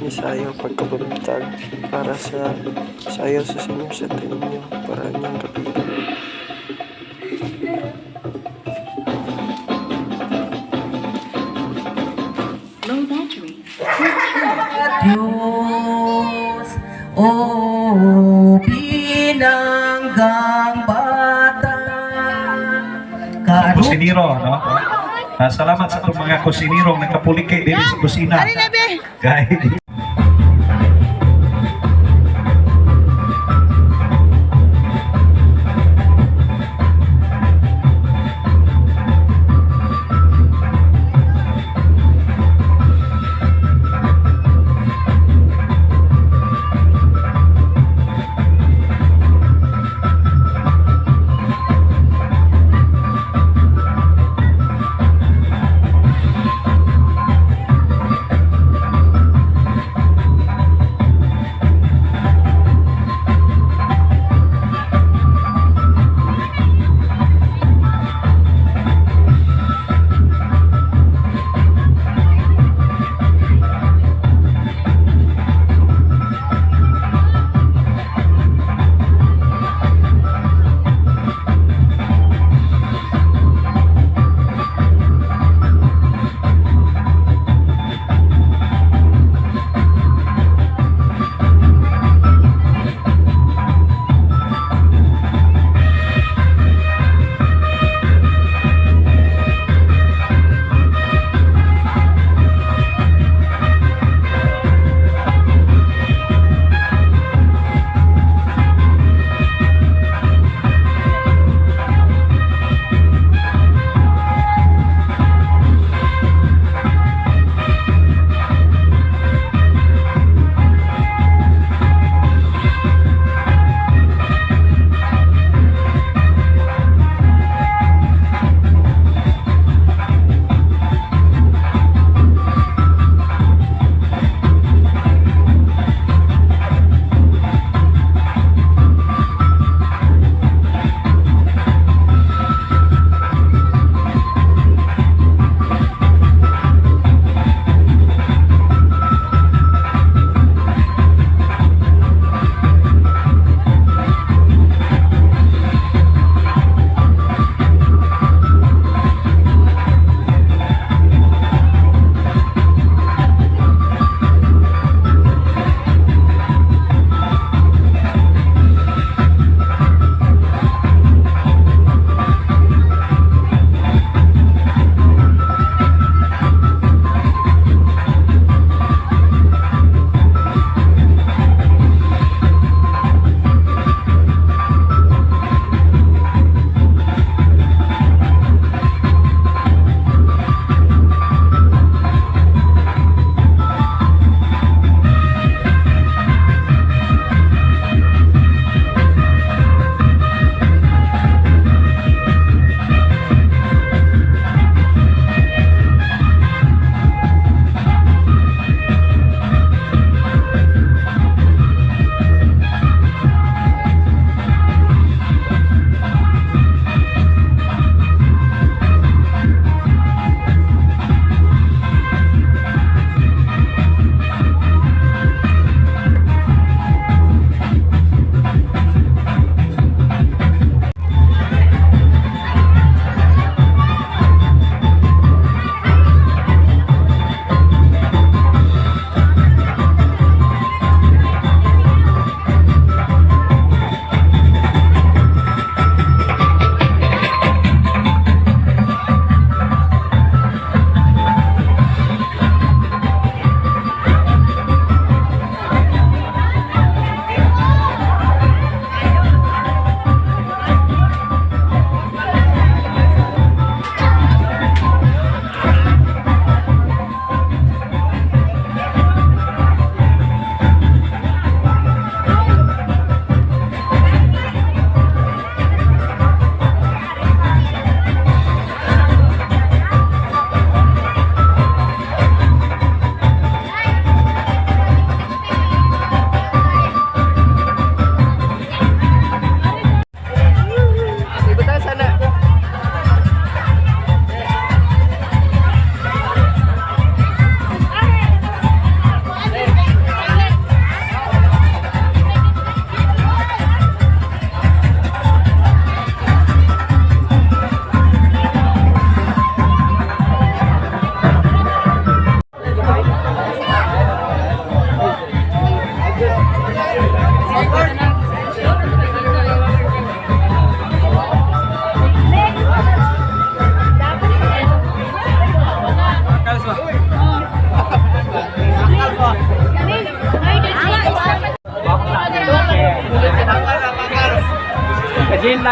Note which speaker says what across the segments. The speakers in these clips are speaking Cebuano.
Speaker 1: Ni sayo pagkabuntag para sa sayo sa senior center ninyo para inyong gabi.
Speaker 2: Low battery. Please charge.
Speaker 3: Diyos, O pinanggang bata,
Speaker 4: Kusiniro, no? Ah, salamat sa itong mga kusinirong nakapulike din sa kusina. Kay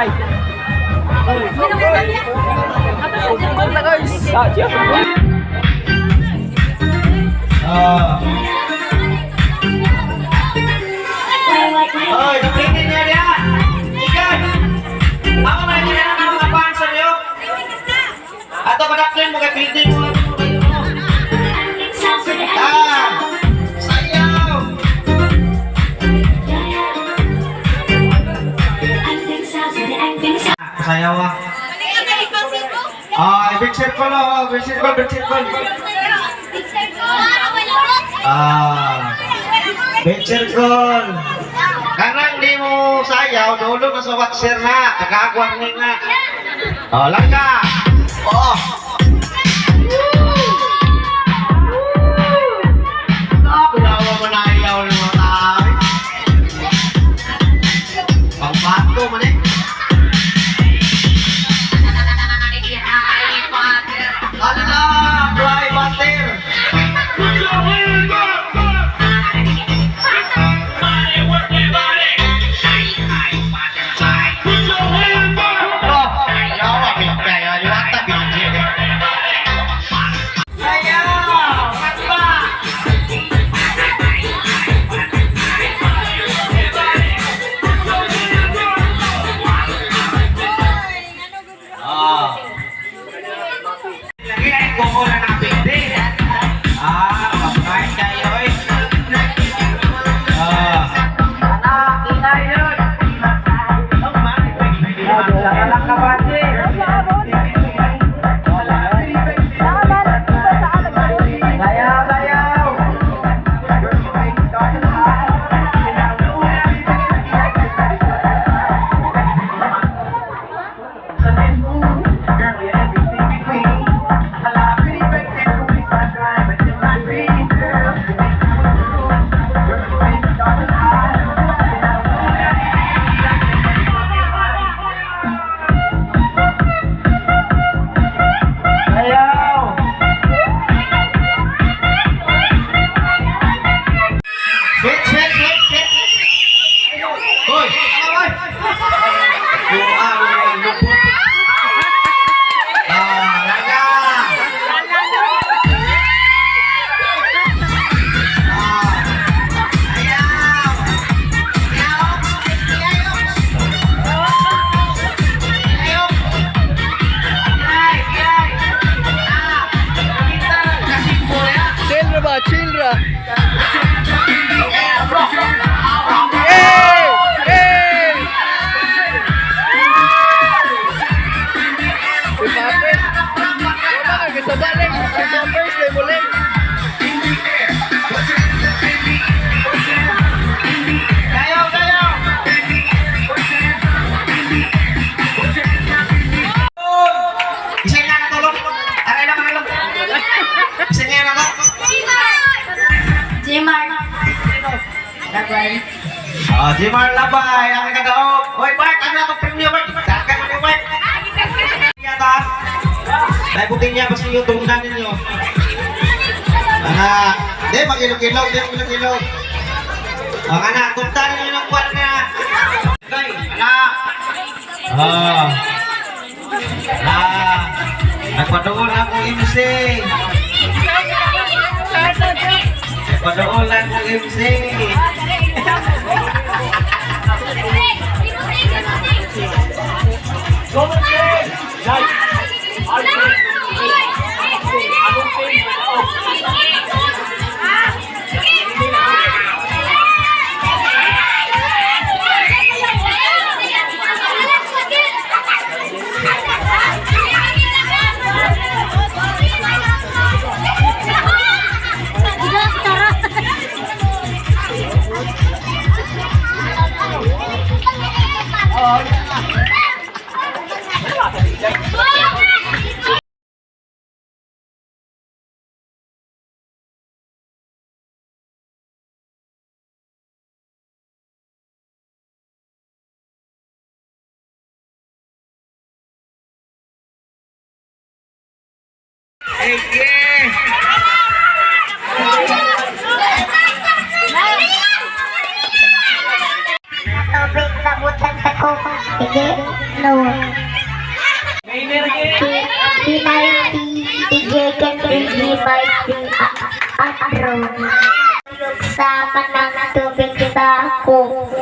Speaker 4: Ah. Oy, duplitin niya niya. Ikan. Ako man niya na mga fans niyo. Ato padaplin mo kay building mo. Ah. Sayaw. Sayaw ah. Ah, big circle oh, big circle, big circle. Ah. Big circle. Kanang di mo sayaw, dulo na sa waxer na, kagagwang ni nga. Oh, langka. Oh. Ah, kunawa mo na ayaw ng mga tao. Pangbato man eh. Ala, fly butter. Oh, yawa bigay, yuwata bigay. Ayaw, takba. Ah. Lagi ay koko na napindi. Ah, mapakain kayo eh. Ah. Anak, ingay yun. Lang kabate. Sayaw, sayaw. Sayaw. Switch, switch, switch, switch. Hoy, hoy. Buang lupot. Ah, laga. Ah. Ayaw. Ayaw. Ayaw. Ay, ay. Ah. Kita, kasimpo ya.
Speaker 1: Chill ra ba? Chill ra. Hey! Hey! Si Poppers. Wala ka kasaba lang. Si Poppers na mo lang.
Speaker 4: Dayaw, dayaw. Isa nga na tulog. Aray lang, aray lang. Isa nga na to.
Speaker 2: Jmar.
Speaker 4: Ah, Jimar Labay, ang kadaog. Hoy, Bart, ano na itong premyo, Bart? Dagan mo ni Bart. Yata. Dahil buti niya, basta yung tungdan ninyo. Ana, di, mag-ilog-ilog, di, mag-ilog-ilog. Ang anak, tungdan ninyo ng kwan na. Okay, anak. Ah. Ah. Nagpadool ako MC. Nagpadool ako MC. Ege!
Speaker 5: Tubig sa butan. Coke. Sige, no. P, P90, PJ, K, G, Barbie, Atro. Sa kanang tubig sa Coke.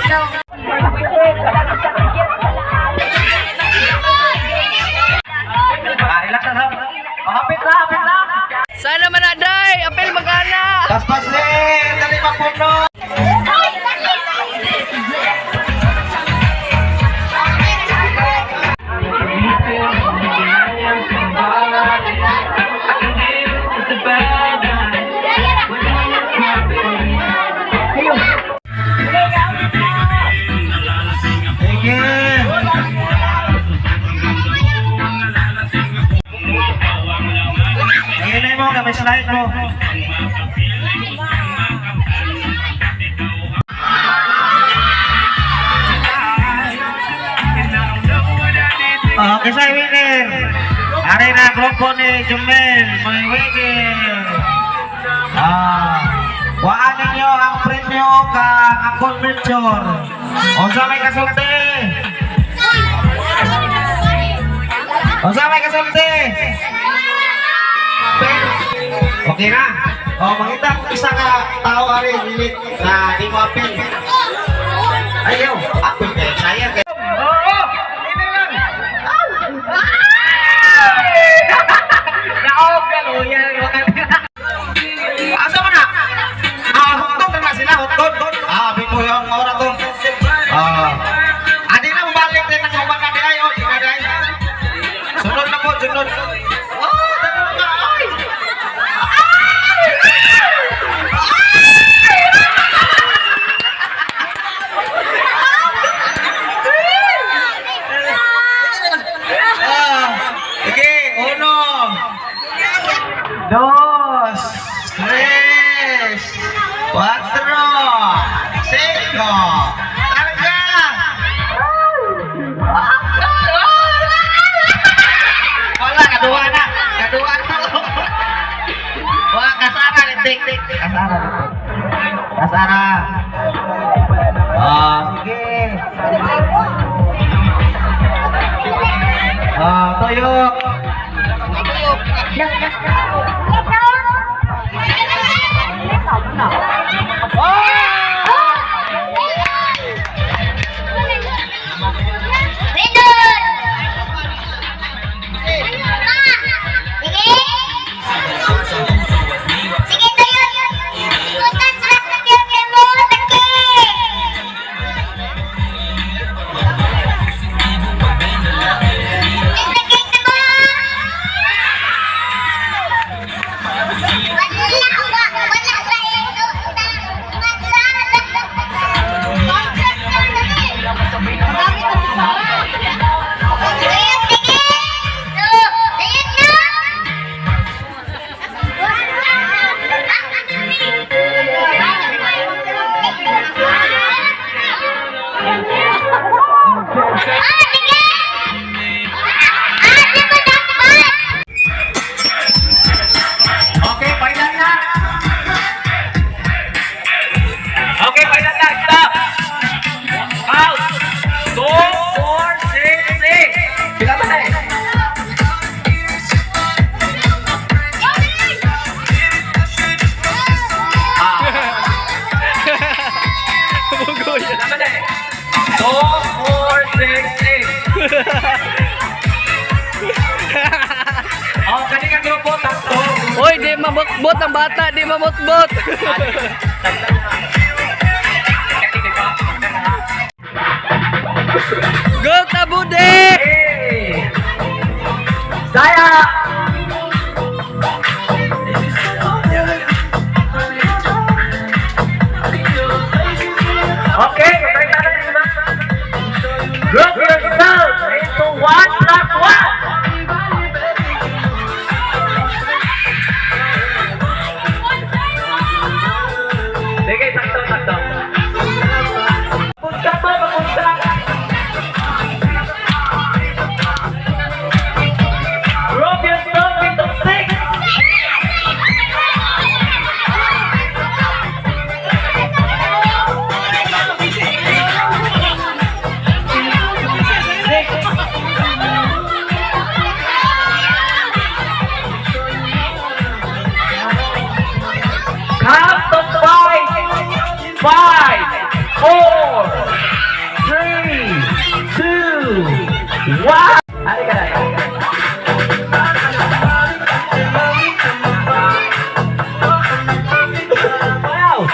Speaker 5: No.
Speaker 4: Ah, relax na, Sam. Oh, hapit na, hapit na.
Speaker 3: Sana manaday! Apel magana!
Speaker 4: Paspas rin! Dali mapuno! Sige! Hinay mo, kamay slide mo. Okay, sa winner. Ari na grupo ni Jumel, may winner. Ah, waan ninyo ang premyo kang ang convention. Unsa may kasulti? Unsa may kasulti? Okay na. O, mangita kung isa ka tao ari dili na di mo apil. Ayaw, apil kay sayang kay. Oo, ini lang. Naog kaluyan. Asa man na? Ah, hotdog na sila, hotdog. Ah, bimo yung ora to. Ah. Adi na mobalik din ang uban na di ay, oh, di na di ay. Sunod na po, sunod. Oh, dalawa ka, ay. Ah, sige, uno. Dos, tres, cuatro, cinco. Targa! Wala, kaduha na. Kaduha na. Wala, kasara. Lintik. Kasara. Kasara. Ah, sige. Ah, tuyok.
Speaker 5: Sige tayo! Wala sa iyo. Ah, sige! Ah, di ba dapat?
Speaker 4: Okay, final na. Okay, final na. Stop. Out. 2, 4, 6, 8. Pila ba na eh?
Speaker 3: Bugoy!
Speaker 4: Pila ba na eh? 2, 4, 6, 8. Oh, kaninang grupo, tatlo.
Speaker 3: Uy, di mabotbot ang bata! Di mabotbot! Go Tabude!
Speaker 4: Hey! Saya! Okay, group yourself into one plus one.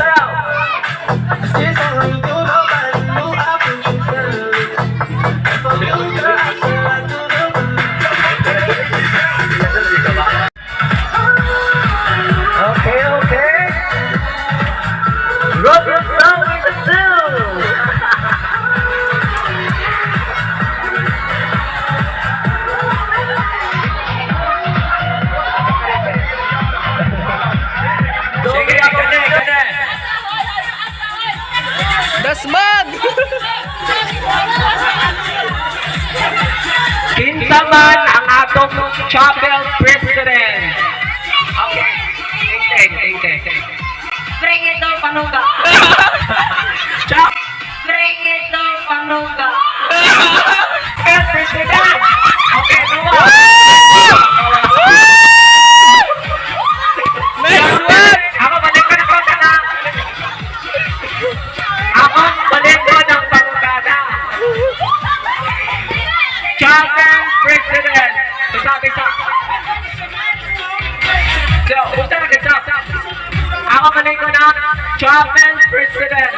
Speaker 6: Sayaw. Okay. Rock your song with the two. Sige, kane, kane.
Speaker 3: Dasmag!
Speaker 6: Kinsa man ang atong chapel president. Okay. Ting, ting, ting, ting.
Speaker 7: Bring it down, panuga.
Speaker 6: Chapel
Speaker 7: Bring it down, panuga.
Speaker 6: president. Okay, duwa.
Speaker 3: Next one!
Speaker 6: Ako balik ko ng pangkana. Ako balik ko ng pangkana. Chapel president. Bisa, bisa. So, unsa na ka Ako balik ko ng chapel president.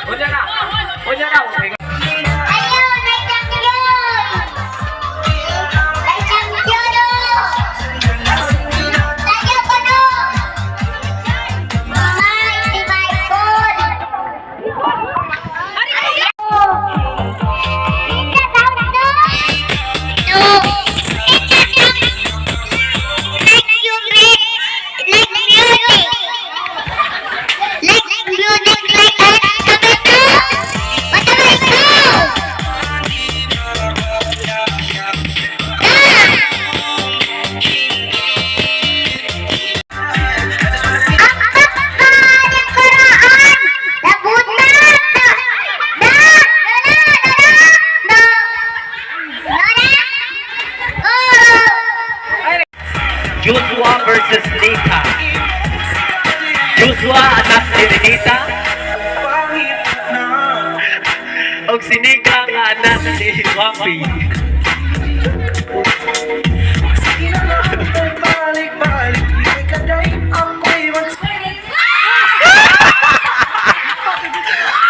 Speaker 6: Unsa na? Unsa na?
Speaker 5: Ayun, may champion! May champion! Tayo pa no! Mike, si Michael! It's a sound no! It's a sound like music! Like music! Like music like that! What do I do? Ang pagkain karaan! Labutan! Da! Da! Da! Da! Da! Da! Oh!
Speaker 6: Joshua versus Nika. Joshua anak ni Renita. Og si Nika nga anak ni Wapi.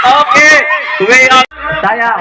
Speaker 6: Okay, we are Sayaw.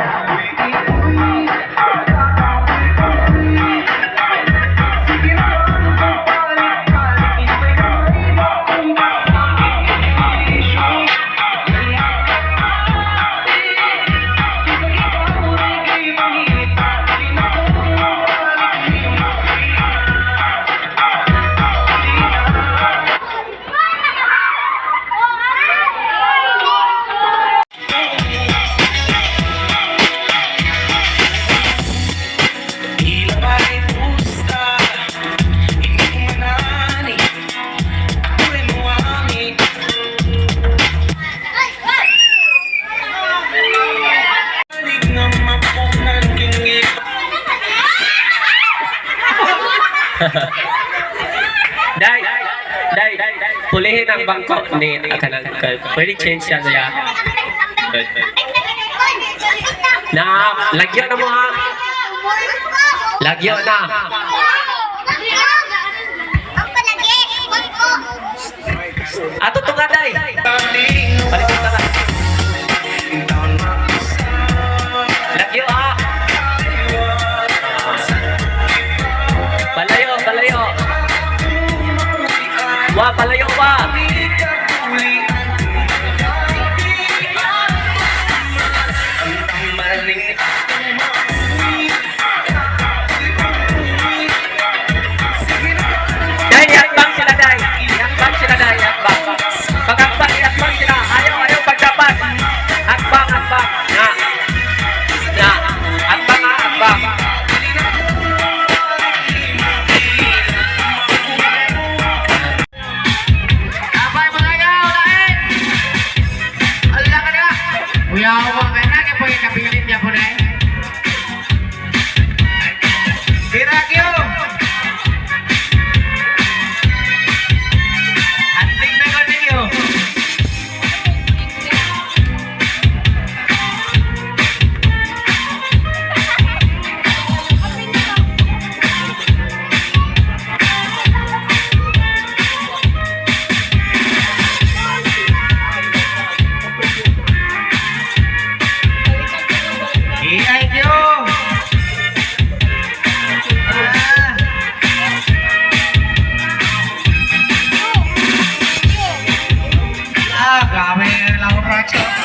Speaker 6: Dai, dai, pulihin ang bangko ni kanang pwede change siya siya. Na, lagyan na mo ha. Lagyan na.
Speaker 5: Ang palagi, ko.
Speaker 6: Ato to nga dai. Balik ka na. Lagyo ha. Palayo, palayo. Wa, palayo wa. Dai, iakbang sila, dai. Iakbang sila, dai. Iakbang. Pag-akbang, iakbang sila. Ayaw, ayaw pagdapat. Akbang, akbang. Na. Na. Akbang, ha, akbang.
Speaker 4: Abay mga ikaw, lain! Ala ka na! Uyaw mo kayo na, kaya po yung kabilin niya po na eh. Piragyo! Anting na ko ninyo!
Speaker 8: Let's go.